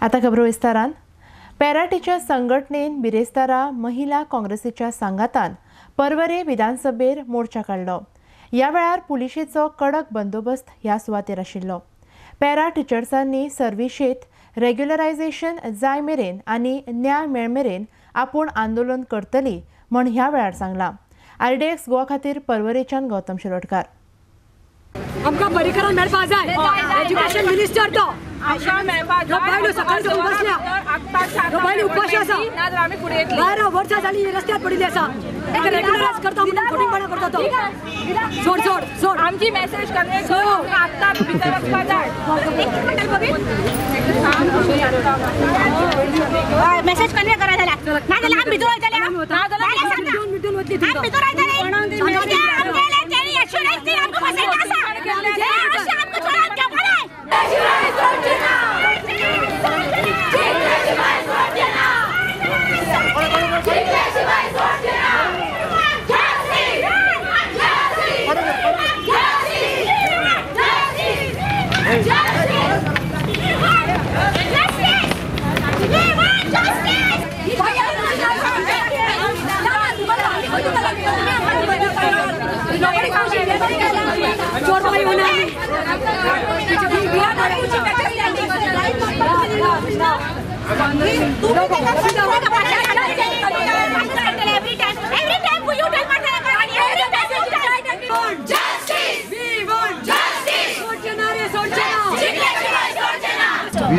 आता खबरो विस्तारान. पॅरा टिचर संघटनेन बिरेस्तारा महिला काँग्रेसीच्या सांगातान पर्वरे विधानसभेर मोर्चा काडलो. ह्या वेळार पुलिशेचो कडक बंदोबस्त ह्या सुवातेर आशिल्लो. पॅरा टिचर्सांनी सर्विशेंत रेग्युलरायझेशन जाय मेरेन आनी न्याय मेळ मेरेन आपूण आंदोलन करतली म्हण ह्या वेळार सांगलां. आरडीएक्स गोवा खातीर पर्वरेच्यान गौतम शिरोडकार. आमकां बरीकरण मेळपा जाय. एज्युकेशन मिनिस्टर तो बायलो सकाळी बसल्या, बायलो उपाशी आसा, 12 वर्सां जाली रस्त्यार पडिल्ली आसा. रेग्युलरायज करता म्हणून खोटीपणा करता तो. सोड सोड सोड आमची मेसेज कन्वे कर. आत्ता भितर वचपा जाय. मेसेज कन्वे करा जाल्यार ना जाल्यार आमी भितर वयतले. मिटून वतली आमी भितर वयतले.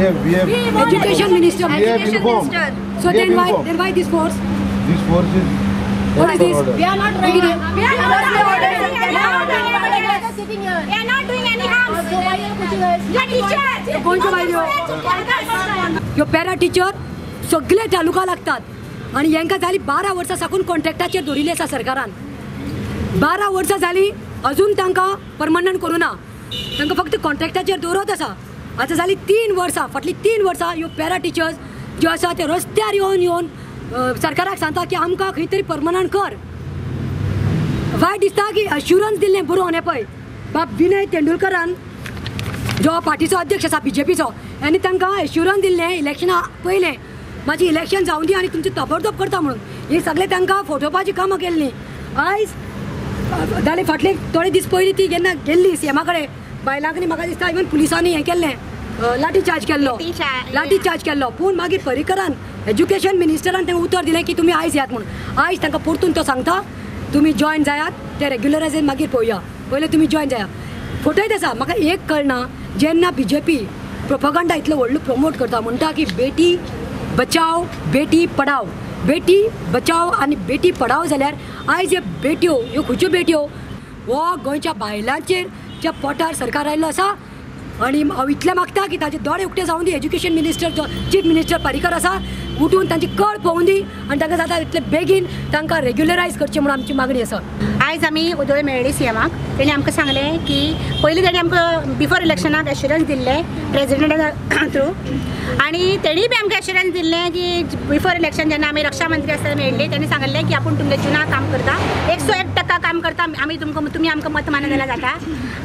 We have Education Minister. We have informed. So then why this force? This force is. What is this? Order. We are not doing. We are not sitting here. We are not doing any harm. So why are you pushing us? You are teacher. कोणच्यो बायलो? ह्यो para teacher सगळे तालुका लागतात आणि हेंकां जाली 12 वर्सां साकून कॉन्ट्रॅक्टाचेर दवरिल्ले आसा सरकारान. 12 वर्सां जाली अजून तांकां परमनंट करूं ना. तांकां फक्त कॉन्ट्रॅक्टाचेर दवरत आसा. आतां जाली 3 वर्सां, फाटलीं 3 वर्सां ह्यो पॅरा टिचर्स ज्यो आसा त्यो रस्त्यार येवन येवन सरकाराक सांगता की आमकां खंय तरी परमनंट कर. वायट दिसता की अश्युरन्स दिल्लें बरोवन हें पळय बाब विनय तेंडुलकरान जो पार्टीचो अध्यक्ष आसा बीजेपीचो आनी तांकां एश्युरन्स दिल्लें इलेक्शना पयलें म्हाजी इलेक्शन जावं दी आनी तुमचें ताबडतोब करता म्हणून. ही सगळें तांकां फटोवपाची कामां केल्लीं. आयज जालें फाटले थोडे दीस पयलीं ती जेन्ना गेल्ली सीएमा कडेन बायलांक न्ही म्हाका दिसता इवन पुलिसांनी हें केल्लें लाठी चार्ज केल्लो, लाठी चार्ज केल्लो. पूण मागीर पर्रीकरान एज्युकेशन मिनिस्टरान तांकां उतर दिलें की तुमी आयज येयात म्हणून. आयज तांकां परतून तो सांगता तुमी जॉयन जायात, ते रेग्युलरायझेशन मागीर पळोवया, पयलें तुमी जॉयन जायात. फटयत आसा. म्हाका एक कळना जेन्ना बीजेपी प्रोपोगंडा इतलो व्हडलो प्रमोट करता म्हणटा की बेटी बचाव बेटी पढाव, बेटी बचाव आनी बेटी पढाव जाल्यार आयज ह्यो बेट्यो ह्यो खंयच्यो बेट्यो? हो गोंयच्या बायलांचेर ज्या पोटार सरकार आयिल्लो आसा. आनी हांव इतलें मागता की ताजे दोळे उक्ते जावं दी. एज्युकेशन मिनिस्टर जो चीफ मिनिस्टर पर्रीकर आसा उठून तांची कळ पळोवन दी आनी तांकां जाता इतले बेगीन तांकां रेग्युलरायज करचें म्हणून आमची मागणी आसा. आयज आमी उदोळे मेळ्ळी सीएमाक. तेणी आमकां सांगलें की पयलीं तेणी आमकां बिफोर इलेक्शनाक एश्युरन्स दिल्लें प्रेजिडेंटा थ्रू आनी तेणी बी आमकां एश्युरन्स दिल्लें की बिफोर इलेक्शन जेन्ना आमी रक्षा मंत्री आसतना मेळ्ळी तेणी सांगलें की आपूण तुमगे जुना काम करता, 101% काम करता, आमी तुमकां तुमी आमकां मत मानना जाल्यार जाता.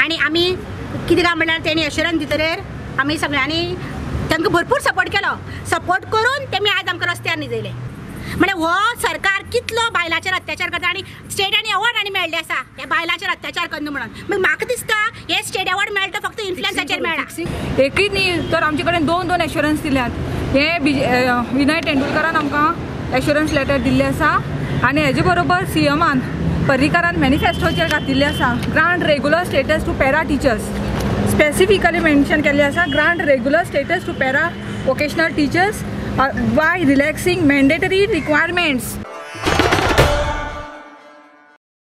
आनी आमी कितें काय म्हणल्यार तेणी एश्युरन्स दितरेर आमी सगळ्यांनी तांकां भरपूर सपोर्ट केलो. सपोर्ट करून तेमी आयज आमकां रस्त्यार निजयले. म्हळ्यार हो सरकार कितलो बायलांचेर अत्याचार करता आनी स्टेट आनी अवॉर्ड आनी मेळ्ळे आसा ह्या बायलांचेर अत्याचार करना म्हणून. मागीर म्हाका दिसता हे स्टेट अवॉर्ड मेळटा फक्त इन्फ्लुएन्साचेर मेळ्ळा. एकूच न्ही तर आमचे कडेन 2-2 एश्युरन्स दिल्यात. हे विनय तेंडुलकरान आमकां एश्युरन्स लेटर दिल्लें आसा आनी हेजे बरोबर सीएमान पर्रीकरान मॅनिफेस्टोचेर घातिल्लें आसा grant regular status to para teachers. Specifically mention केल्लें आसा grant regular status to para vocational teachers by relaxing mandatory requirements.